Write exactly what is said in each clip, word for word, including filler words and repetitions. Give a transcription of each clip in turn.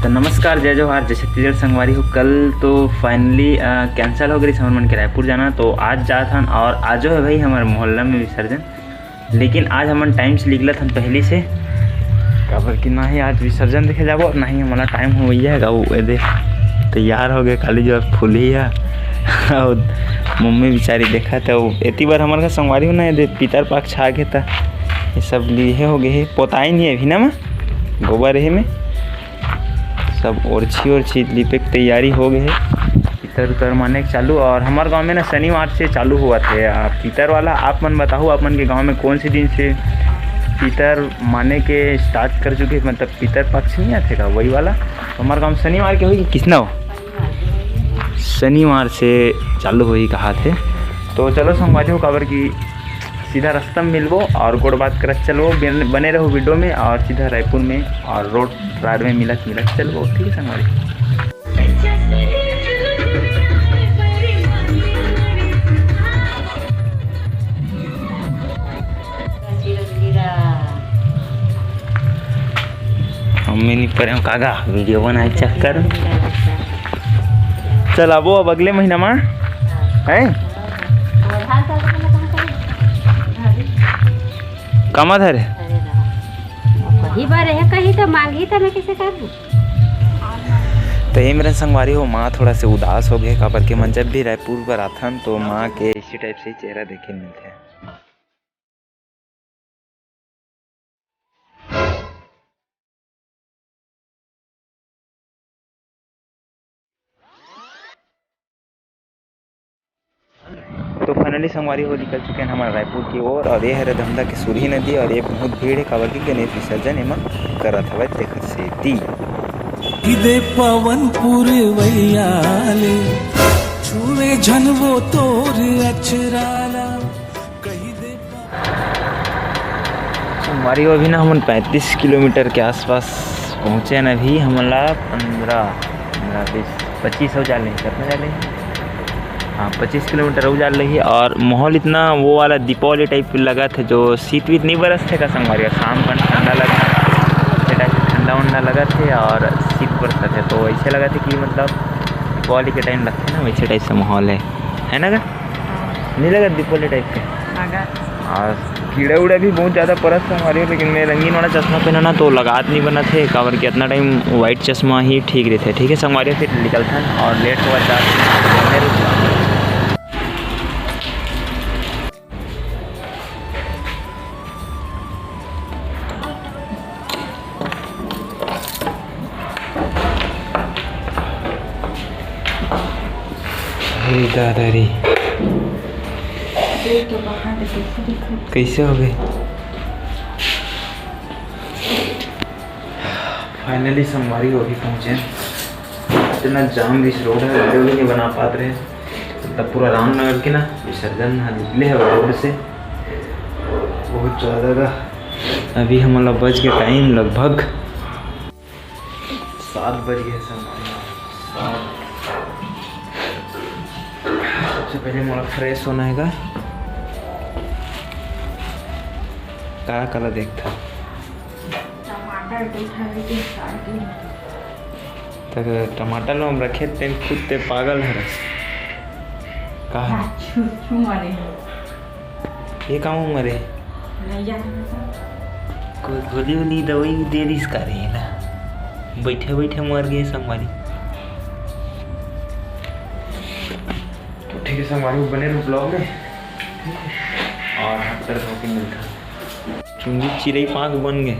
तो नमस्कार, जय जोहार, जय छत्तीसगढ़ संगवारी हो। कल तो finally, अ, cancel हो गई हमर मन के रायपुर जाना, तो आज जात हन और आजो है भाई हमारे मोहल्ला में विसर्जन। लेकिन आज हमन time से निकलत हन पहली से, काबर कि ना ही आज विसर्जन देखे जाबो, ना ही हमला time हो भैया गा, वो ए दे तैयार हो गए, काली जो फूली है। और मम्मी बेचारी देखत है, वो एती बार हमर घर संगवारी हो ना, ए दे पितर पाक छा गए था, ये सब लीहे हो गए है, पोताई नहीं है अभी ना माँ, गोबर है में। सब ओरछी ओरछी लिपे के तैयारी हो गए है। पितर उतर माने के चालू, और हमारे गांव में ना शनिवार से चालू हुआ थे आ, पितर वाला। आप मन बताओ, आप मन के गांव में कौन से दिन से पितर माने के start कर चुके, मतलब पितर पक्ष नहीं आते का वही वाला? तो हमारे गांव में शनिवार के हुई कि किसना हो, शनिवार से चालू हुई कहा थे। तो चलो संगवारी हो, काबर की सीधा रास्ता में मिलबो और गोड़ बात करत चलबो। बन-, बने रहो video में और सीधा रायपुर में और road ride में मिलत मिलत चलबो, ठीक है संगवारी? मम्मी नहीं परे कागा video बनाए चक्कर। चल आबो अब अगले महीना मा। हैं? कामा धरे? कही बारे है, कही तो मांगी तो मैं कैसे करूँ? तो ये मेरे संगवारी हो, माँ थोड़ा से उदास हो गए, काबर के मन जब भी रायपुर पर आथन तो माँ के इसी type से ही चेहरा देखे मिलते हैं। तो finally संगवारी हो निकल चुके हैं हमारे रायपुर की ओर, और ये हरे धमधा के सुरही नदी, और ये बहुत भीड़ है, काबर की गणेश विसर्जन एमा करत हवय तेखर सेती। दे पवन पुरवैया ले, छुए झन वो तोर अचराला, कही दे। संगवारी हो, अभी ना हमन पैंतीस किलोमीटर के आसपास पहुँचे हैं। अभी हमन ला पंद्रह, पंद्रह, बीस, पच्चीस हो जा ले, कितना जा ले? हाँ, पच्चीस किलोमीटर हो जा ले। और माहौल इतना वो वाला दीपावली type लगा थे, जो शीत वीत नहीं बरस थे का संगवारी, और शाम का ठंडा लगा, ठंडा वंडा लगा थे और शीत बरसा थे, तो ऐसे लगा थे कि मतलब दीपावली के time लगते ना, वैसे type से माहौल है, है ना का? नहीं लगा दीपावली type के? लगा। और कीड़ा उड़ा भी बहुत ज़्यादा परत संगवारी हो, लेकिन मैं रंगीन वाला चश्मा पहना ना तो लगात नहीं बना थे, काबर कि इतना time white चश्मा ही ठीक रहते। ठीक है संगवारी, फिर निकलता है और late हुआ चार। हे दादा रे, कैसे हो गए? Finally संगवारी हो भी पहुँचे। इतना जाम भी इस रोड है, वीडियो भी नहीं बना पाते रहे, मतलब पूरा रामनगर के ना विसर्जन निकले है रोड से बहुत ज़्यादा का। अभी हमला बज के time लगभग सात बज गए संगवारी। सात। सबसे पहले मोला fresh होना है का, का कला देखता। टमाटर तो उठा लेके काट के। तक टमाटर लो हम रखे तेन खुद ते पागल है। कहा? हाँ, छू, छू मारे हैं। ये काम मरे? नहीं जाने का। कोई गोली वोली दवाई दे दिस का रे ना? बैठे बैठे मर गए संगवारी। तो ठीक है संगवारी, बने रहो vlog में। ठीक है? और हाथ पैर धो के मिलता। चुंगी चिरई पाँख बन गए।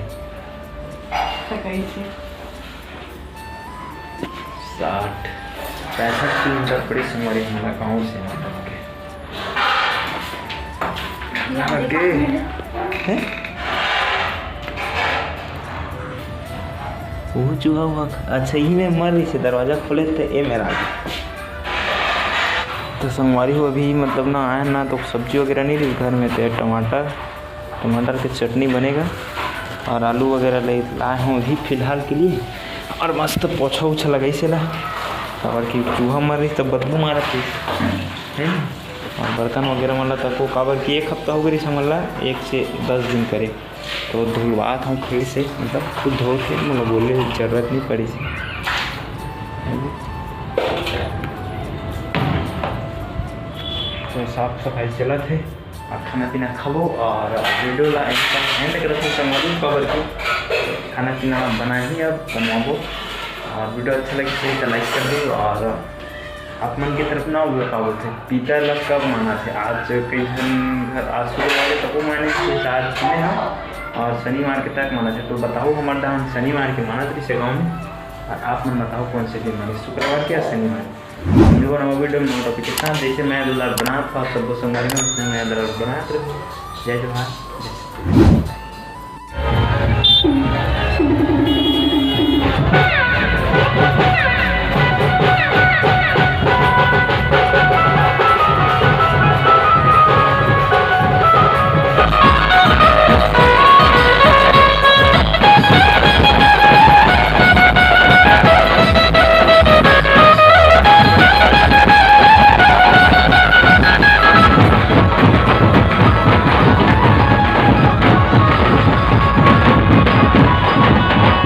तो कैसे? साठ, पैंसठ किलोमीटर पड़ी संगवारी हमारा गाँव से, मतलब के। आगे। हैं? वो चूहा हुआ ख-, अच्छा, यही में मर रही से, दरवाजा खोले थे, ए मेरा आगे। तो संगवारी हो, अभी मतलब ना आए ना, तो सब्जी वगैरह नहीं रही घर में, तो टमाटर टमाटर के चटनी बनेगा और आलू वगैरह ले लाए हूँ अभी फिलहाल के लिए। और मस्त पोछा उछा लगाई से ला, काबर कि चूहा मर रही तब बदबू मारत रही, है ना? और बर्तन वगैरह मन ला तको, काबर कि एक हफ्ता हो गई हमन ला एक से दस दिन करे, तो धुलवात हूँ फिर से, मतलब खुद धोत हे, मोला बोले जरूरत नहीं पड़ी से। तो साफ सफाई चलत हे। अब खाना पीना खाबो और वीडियो ला एंड तक रखो संगवारी, काबर कि खाना पीना बनाही अब, बनाबो। और वीडियो अच्छा लगे तो लाइक कर दो। और आप मन के तरफ ना, वो का बोलथे, पीतर ला कब मानथे? आज कई झन घर, आज शुक्रवार हे तको माने, आज सुने हम, और शनिवार के तक मानथे। तो बताओ, हमर डहान शनिवार के मानत रहिसे गाँव में, और आप मन बताओ कौन से दिन माने, शुक्रवार के या शनिवार? मिलबो नवा वीडियो में नवा टॉपिक के साथ। जैसे मैं दुलार बनात हूँ, आप सबको संगवारी में उसने मैं दुलार बनात रहूँ। जय जोहार, जय छत्तीसगढ़।